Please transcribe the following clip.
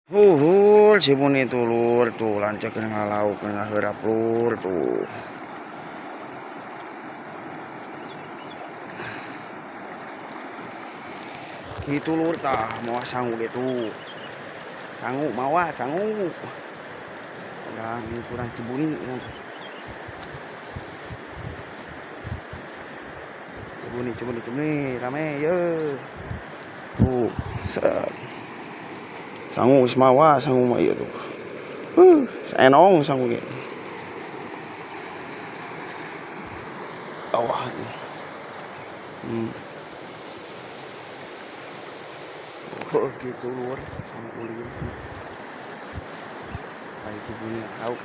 Huhul si Buni tuh lur, tuh lanceuk ngalauk ngaheurap lur tuh. Gitu lur tah mawa sangu gitu. Sangu mawa sangu. Udah nyusuran Cibuni. Cibuni Cibuni Cibuni rame ye. Tuh, set. Sangu geus mawa sangu mah ieu tuh. Enong sangu ge. Awah. Oh, gitu lur, sangu ulin. Kayak Cibuni lauk.